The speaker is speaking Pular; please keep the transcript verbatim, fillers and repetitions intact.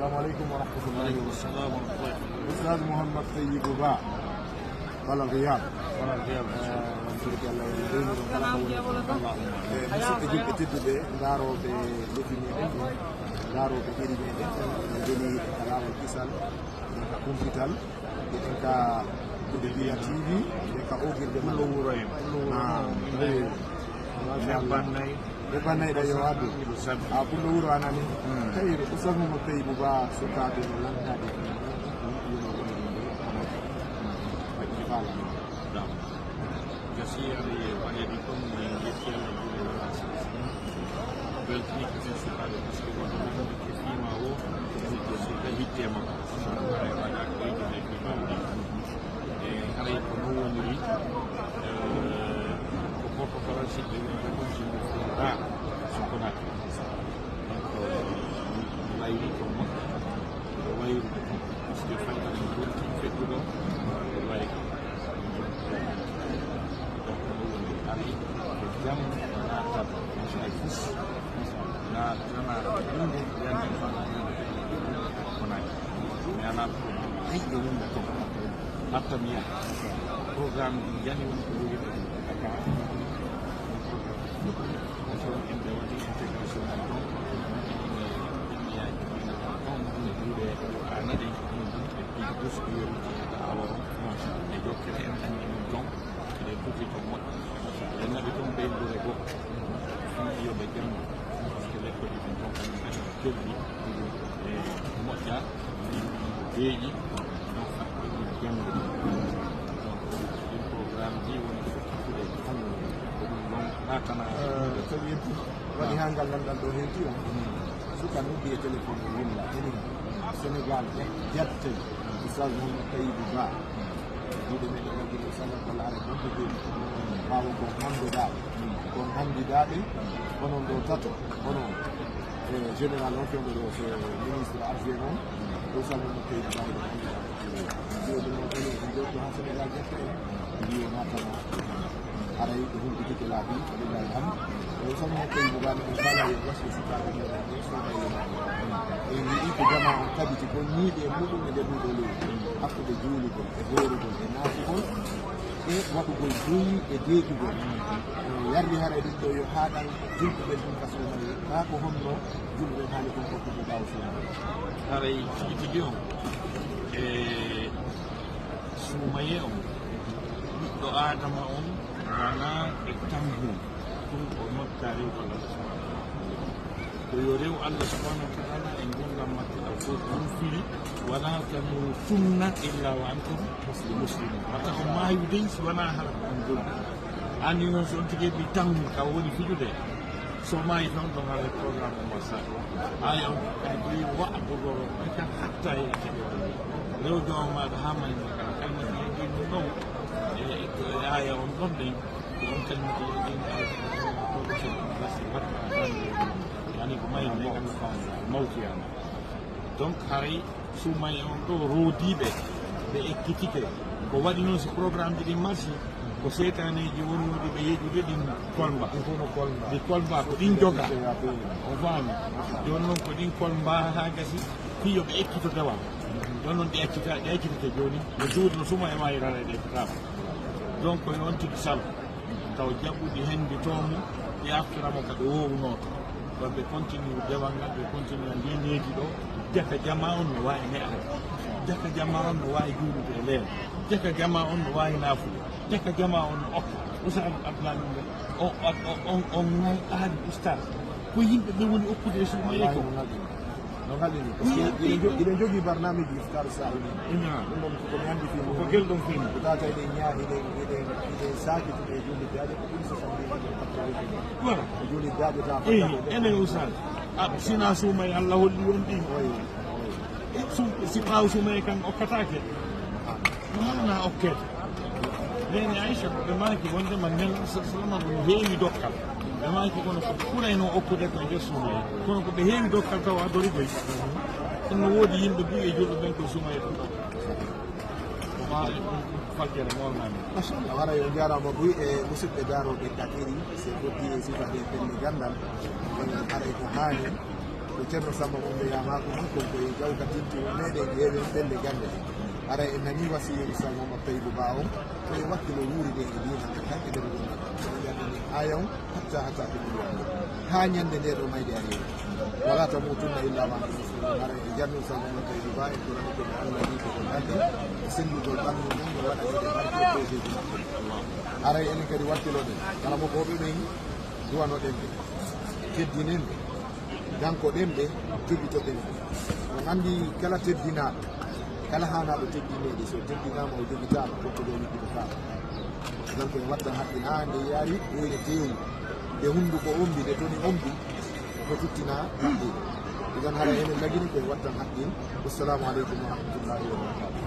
Assalamu aleykum wa rahmatullahi wa barakatuh. Oustaz Mouhammad Tayyibou Ba, Bala Riyad. Bala Riyad. Eh, on tigi Allah woni rewni ɗon kala ko woni ɗon. Eh, musidɓe julɓe tedduɓe, ndaarooɓe lefi meɗen ɗon, ndaarooɓe ƴeri meɗen ɗon, en ngoni ka laawol kisal, en ka kumpital, en ka Kude Bila T V, en ka ogirde Pullo Wuro en. Pullo Wuro. Ah, eh, masha Allah. Ɓe bannay ɗo yo addu. A pullo wuro anani. Hmm. Tawi Oustaz Mamadou Taïbou Ba sukaaɓe no lantaade. Ɗum ɗum ɗum ɗum ɗum. Faala. Naam. Gasi aɗa ye waɗeede kon, mi yetti Allah juuɗe wala. Weltini ko ɓen sukaaɓe, parce que wonde nanndi ko fiima o, ko si ka hitte makko. Waɗa ko wayde nde fiima o. E haray ko non woniri, eh, ko porte-parole siɓɓe ɓe, ɓe ɗon sinno fo raa so Conakry. Donc, mi wayri ko moƴƴi, ko wayrude ko, parce que fayda no gonti fedduɗo, ko wayri. Donc, non woniri, ari ko jam, wonaa tan, hay fus. Na, na, na, ɗum ɗum, yan, Conakry. Mi alaa problème. Ay, yo wonde toon. Hatta mi yaha. Programme ɗi yani woni ko woni ɗo. Aka. Ɗum programme. Parce que en ɓe waɗi intégration en toon. Ene, ene yaji ɗin toon, ene juuɗe, ana ɗi. E ɗi bus ko yori ɗi ka aworo. E jokkere en anndi ɗum toon. Eɗen tuti ko moƴƴi. Eɗen naɓi toon ɓeydore goɗɗo. Fii yo ɓe janngu. Parce que lekkolji ɗin toon kañum en no kelɗi. E moƴƴa. Ɗi no deeƴi. Donc, fat ɓe ɗum janngude. Donc, ɗin programme ji woni fokkitude. Ko ɗum ɗon ɗaatana. Eh, so yettu. Waɗi haa ngal lanɗal ɗo hewti on. Suka noddi e téléphone o willa. Enen Sénégal, jattel. Oustaz Mouhamed Taïbou Ba. Juuɗe men e laggi ɗo sagal ko laare bonde jeyɗi. Ɓaawo kon hanndoɗaa, kon hanndidaa ɓe, onon ɗo tato, onon, e général on fewndo ɗo, so ministre adjoint on, ɗo salmino kaydi bayɗo on. Mbiyo ɗum on, enen en jotto haa Sénégal jetta en, mbiyo natana. Haray ɓe humpitike laabi, walillahi alhamd. Ɗo salmino kaydi bayɗo on, kala yo wasde sukaaɓe men, en soodayɓe maɓɓe. En yiɗi ko jamaa on tabiti kon ñiiɓe e muɗum e nder ɗum ɗo leydi. Hakkunde juulugol e hoorugol e naafugol e waɗugol buy e deeƴugol. No yardi haray ɗum ɗo yo haaɗan julɓe ɓen ɗum ka suumayee. Kaa ko honno julɓe ɓen haali kon ko ɗum ɓaawo suumayee? Haray tigi tigi on, e suumayee on, ɓiɗɗo Aadama on, wanaa e tanhun. Ɗum o noddaa rewgol Allah subhanahu wa ta'ala. Ko yo rew Allah subhanahu wa ta'ala e ngurndan makko ɗan fof ɗum fili, wala tamutunna illa wa antum muslimun. Wata on maayu dey si wanaa hara ko on julɓe. Anni noon so on tigi heɓi tan ka woni fijude, so maayi tan ɗon haray programme on wasaade. Aaya on kadi ko yi wa'budu rabbaka hatta ya'tiyaka al-yaqin. Rew Joomaa maaɗa haa maayi kala kalima ɗi ɗum ɗon. E, e, e aaya on ɗon ɗen. Ko on kalimatu ɗin ay ko basi batta yani ko may ne kam mawti yani. Donc haray suumayee on ɗo roodiiɓe ɓe ekkitike. Ko waɗi noon si programme ji ɗin marche ko seytaaneeji wonnoɗi ɓe yeƴude ɗin kolba. Ɗi kono kolba. Ɗi kolba ko ɗin joga. O faami. Jooni noon ko ɗin kolba haa gasi fii yo ɓe ekkito dewal. Jooni noon ɗi accita, ɗi accitete jooni. No juuɗe no suumayee maa hirare ɗe ekkitaama. Donc ko e on tigi salo. Taw jaɓɓuɗi hennditoo mo, ɗi artira mo ka ɓe woowunoo to. Ɗon ɓe continue dewal ngal, ɓe continue ndii needi ɗo, jaka jamaa on no waawi ne'aade. Jaka jamaa on no waawi juulude e leew. Jaka jamaa on no waawi naafude. Jaka jamaa on no okka. Usa Abdullah ɗum ɓe, on, on, on, on ŋayɗaali ustaas. Ko yimɓe ɓe woni okkude e suumayee ko. No ngalɗini, parce que hiɗen jo-, hiɗen jogii barnaamiji iftar sa'ilin. Ina. Ɗum ɗon ko mi anndi fii ko gel ɗon fii. Ko tawata eɗen ñaa-, eɗen, eɗen, eɗen saakitude e julde jaaje ko ɓuri soixante-dix. Voilà. Ko julde jaaje ta. Eyi, enen Oustaz. A, sina suumay Allah holli on ɗi. Oyi, oyi. E, su-, si ɓaawo suumay kan okkataake. No haanaa okkeede. Neene Aysha, ɓe maaki wonde ma Nelaaɗo sallallaahu alayhi wa sallam no heewi dokkal. Ɓe maaki kono ko ɓuraynoo okkude ko e nder suumayee. Kono ko ɓe heewi dokkal tawa adori goy. Kono no woodi yimɓe buy e julɓe ɓen ko suumayee ɗum. Ko ɓaawo ɗum fakkere moolnaa men. Machallah, wara yo jaaraama buy e musidɓe daarooɓe Katiri, c'est pour dire sifa de pelle ganndal. Haray ko haani. Ko Ceerno Samba Mumɓe Yamaaku on, kon ko e jawka tinti on meɗen ƴeewen ɓelle gannde ɗen. Aray en nanii wasiyee Ustaz Muhammad Tayibu Ba on, ko e wakkilo wuuri ɗen e diina, kan e nder ɗum. Ko e nder ɗum aya on, hatta hatta ko ɗum woni. Haa ñande nde ɗo mayde ari. Wala tamutunna illa wa antum muslimun. Aray en jarni Ustaz Muhammad Tayibu Ba, en torani ko Allah ni ko on anndi, e sellugol ɓanndu mum, no waɗa e barke e peejeeji makko. Aray enen kadi wattiloɗen, kala mo ko ɓe ɓen duwanoɗen ɓe, teddinen ɓe. Jankoɗen ɓe, jogitoɗen ɓe. On anndi kala teddinaaɗo, kala haanaaɗo teddineede, so teddinaama o jogitaama, goɗɗo ɗo yiɗɗitotaama. Donc en wattan haqqil haa nde yaari, woyre teewu, nde hunnduko ombi, nde toni ombi, ko tuttina haqqil. Idan hara enen lagini ko en wattan haqqil. Wassalamu aleykum wa rahmatullahi wa barakatuh.